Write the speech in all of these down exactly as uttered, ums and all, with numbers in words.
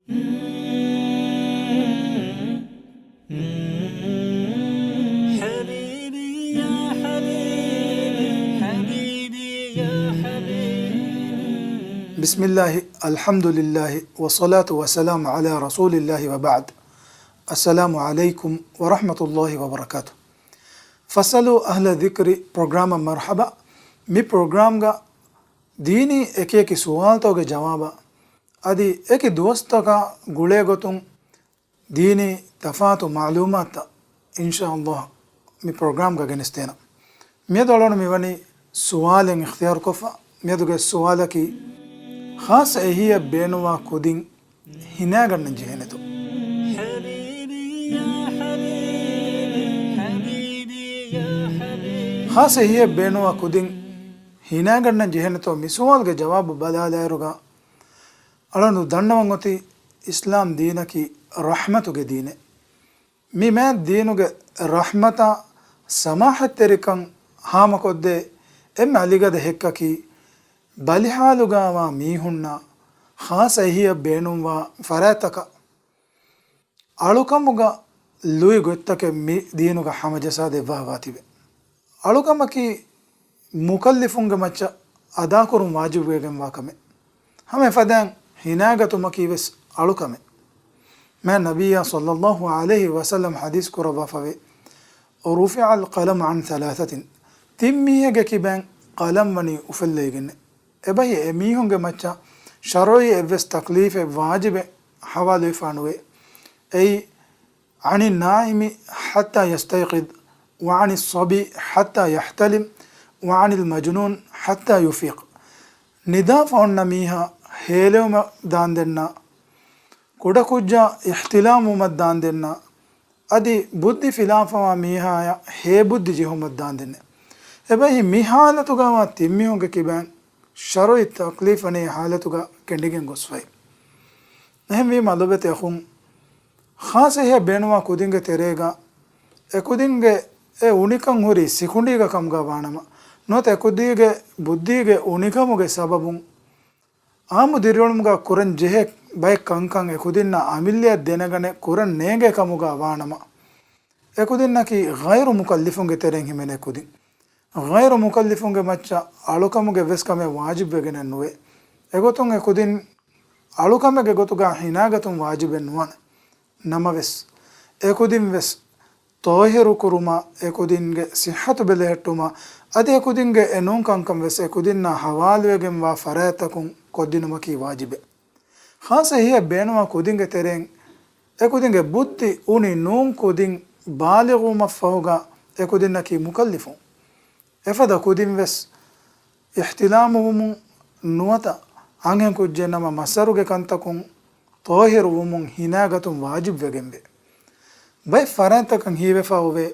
بسم الله، الحمد لله، والصلاة والسلام على رسول الله وبعد. السلام عليكم ورحمة الله وبركاته. فاسألوا أهل الذكر ޕްރޮގްރާމަށް މަރުޙަބާ. މި ޕްރޮގްރާމްގަ ދީނީ އެކިއެކި ސުވާލުތަކުގެ ޖަވާބާ އަދި އެކި ދުވަސްތަކާ ގުޅޭ ގޮތުން ދީނީ ތަފާތު މަޢުލޫމާތުތައް އިންޝާﷲ މި ޕްރޮގްރާމްގަ ގެނެސްދޭނަން. މިއަދު އަޅުގަނޑު މިވަނީ ސުވާލެއް އިޚްތިޔާރުކޮށްފަ. މިއަދުގެ ސުވާލަކީ، ޚާއްޞަ އެހީއެއް ބޭނުންވާ ކުދިން ހިނާގަންނަން ޖެހޭނެތޯ؟ ޚާއްޞަ އެހީއެއް ބޭނުންވާ ކުދިން ހިނާގަންނަން ޖެހޭނެތޯ؟ މި ސުވާލުގެ ޖަވާބު ބަލާލާއިރުގަ އަޅުގަނޑު ދަންނަވަން އޮތީ އިސްލާމް ދީނަކީ ރަޙްމަތުގެ ދީނެއް. މި މާތް ދީނުގެ ރަޙްމަތާ ސަމާޙަތްތެރިކަން ހާމަކޮށްދޭ އެންމެ އަލިގަދަ ހެއްކަކީ، ބަލިހާލުގަވާ މީހުންނަށް ޚާއްޞަ އެހީއަށް ބޭނުންވާ ފަރާތްތަކަށް އަޅުކަމުގަ ލުއި ގޮތްތަކެއް މި ދީނުގަ ހަމަޖައްސާދެއްވާފަ ތިބެ. އަޅުކަމަކީ މުކައްލިފުންގެ މައްޗަށް އަދާކުރުން ވާޖިބުވެގެންވާ ކަމެއް. ހަމަ އެފަދައިން ހިނާގަތުމަކީ ވެސް އަޅުކަމެއް. މާތް ނަބިއްޔާ ޞައްލައްލާހު ޢަލައިހި ވަސައްލަމަ ޙަދީޘް ކުރައްވާފަވޭ، رفع القلم عن ثلاثة، ތިން މީހެއްގެ ކިބައިން ޤަލަމް ވަނީ އުފެއްލައިގެންނެއް. އެބަހީ އެ މީހުންގެ މައްޗަށް ޝަރުޢީ އެއްވެސް ތަކްލީފެއް ވާޖިބެއް ޙަވާލުވެފާ ނުވޭ. އެއީ، عن النائم حتى يستيقظ، وعن الصبي حتى يحتلم، وعن المجنون حتى يفيق. ނިދާފަ އޮންނަ މީހާ ހޭލެވުމަށް ދާންދެންނަ، ކުޑަކުއްޖާ އިޙްތިލާމްވުމަށް ދާންދެންނަ، އަދި ބުއްދި ފިލާފަވާ މީހާޔަށް ހޭބުއްދި ޖެހުމަށް ދާންދެންނެ. އެބަހީ މި ޙާލަތުގަވާ ތިން މީހުންގެ ކިބައިން ޝަރުޢީ ތަކްލީފް ވަނީ ޙާލަތުގަ ކެނޑިގެން ގޮސްފައި. އެހެންވީމަ ލޮބުވެތި އަޚުން، ޚާއްޞަ އެހީއެއް ބޭނުންވާ ކުދިންގެ ތެރޭގަ އެކުދިންގެ އެ އުނިކަން ހުރީ ސިކުނޑީގަ ކަމުގަ ވާނަމަ، ނުވަތަ އެކުދީގެ ބުއްދީގެ އުނިކަމުގެ ސަބަބުން އާއްމު ދިރިއުޅުމުގަ ކުރަން ޖެހޭ ބައެއް ކަންކަން އެކުދިންނަށް އަމިއްލަޔަށް ދެނެގަނެ ކުރަން ނޭނގޭ ކަމުގަ ވާނަމަ، އެކުދިންނަކީ ޣައިރު މުކައްލިފުންގެ ތެރެއިން ހިމެނޭ ކުދިން. ޣައިރު މުކައްލިފުންގެ މައްޗަށް އަޅުކަމުގެ އެއްވެސް ކަމެއް ވާޖިބްވެގެނެއް ނުވޭ. އެގޮތުން އެކުދިން އަޅުކަމެއްގެ ގޮތުގަ ހިނާގަތުން ވާޖިބެއް ނުވާނެ. ނަމަވެސް، އެކުދިން ވެސް ޠާހިރު ކުރުމާ، އެކުދިންގެ ޞިއްޙަތު ބެލެހެއްޓުމާ، އަދި އެކުދިންގެ އެނޫން ކަންކަން ވެސް އެކުދިންނާ ހަވާލުވެގެންވާ ފަރާތްތަކުން ކޮށްދިނުމަކީ ވާޖިބެއް. ޚާއްޞަ އެހީއެއް ބޭނުންވާ ކުދިންގެ ތެރެއިން އެކުދިންގެ ބުއްދި އުނި ނޫން ކުދިން ބާލިޣުވުމަށްފަހުގަ އެކުދިންނަކީ މުކައްލިފުން. އެފަދަ ކުދިން ވެސް އިޙްތިލާމުވުމުން ނުވަތަ އަންހެން ކުއްޖެއް ނަމަ މައްސަރުގެ ކަންތަކުން ޠާހިރުވުމުން ހިނާގަތުން ވާޖިބްވެގެންވޭ. ބައެއް ފަރާތްތަކަށް ހީވެފަ އޮވޭ،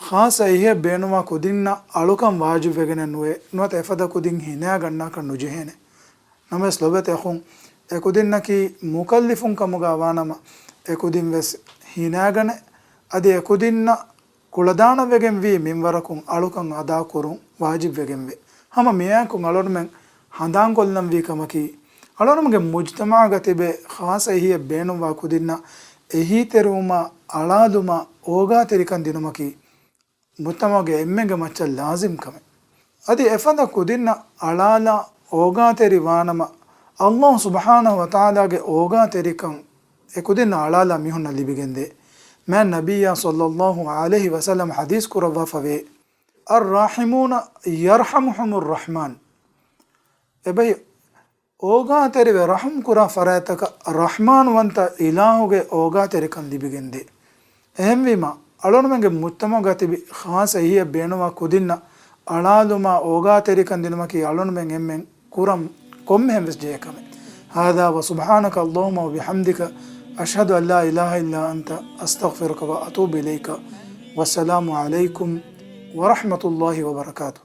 ޚާއްޞަ އެހީއެއް ބޭނުންވާ ކުދިންނަށް އަޅުކަން ވާޖިބްވެގެނެއް ނުވޭ، ނުވަތަ އެފަދަ ކުދިން ހިނާގަންނާކަށް ނުޖެހޭނެ. ނަމަވެސް ލޮބުވެތި އަޚުން، އެކުދިންނަކީ މުކައްލިފުން ކަމުގަ ވާނަމަ، އެކުދިން ވެސް ހިނާގަނެ، އަދި އެކުދިންނަށް ކުޅަދާނަވެގެންވީ މިންވަރަކުން އަޅުކަން އަދާކުރުން ވާޖިބްވެގެންވޭ. ހަމަ މިއާއެކު އަޅުގަނޑުމެން ހަނދާންކޮށްލަންވީ ކަމަކީ، އަޅުގަނޑުމެންގެ މުޖްތަމަޢުގަ ތިބޭ ޚާއްޞަ އެހީއެއް ބޭނުންވާ ކުދިންނަށް އެހީތެރިވުމާ، އަޅާލުމާ، އޯގާތެރިކަން ދިނުމަކީ މުޖްތަމަޢުގެ އެންމެންގެ މައްޗަށް ލާޒިމް ކަމެއް. އަދި އެފަދަ ކުދިންނަށް އަޅާލާ އޯގާތެރި ވާނަމަ، ﷲ ސުބްޙާނަހޫ ވަތަޢާލާގެ އޯގާތެރިކަން އެކުދިންނަށް އަޅާލާ މީހުންނަށް ލިބިގެންދޭ. މާތް ނަބިއްޔާ ޞައްލައްލާހު ޢަލައިހި ވަސައްލަމަ ޙަދީޘް ކުރައްވާފަވޭ، الراحمون يرحمهم الرحمن. އެބަހީ އޯގާތެރިވެ ރަޙުމް ކުރާ ފަރާތްތަކަށް ރަޙްމާންވަންތަ އިލާހުގެ އޯގާތެރިކަން ލިބިގެންދޭ. އެހެންވީމަ، އަޅުގަނޑުމެންގެ މުޖްތަމަޢުގަ ތިބި ޚާއްޞަ އެހީއެއް ބޭނުންވާ ކުދިންނަށް އަޅާލުމާ އޯގާތެރިކަން ދިނުމަކީ އަޅުގަނޑުމެން އެންމެން ކުރަން ކޮންމެހެން ވެސް ޖެހޭ ކަމެއް. هذا وسبحانك اللهم وبحمدك، أشهد أن لا إله إلا أنت، أستغفرك وأتوب إليك. والسلام عليكم ورحمة الله وبركاته.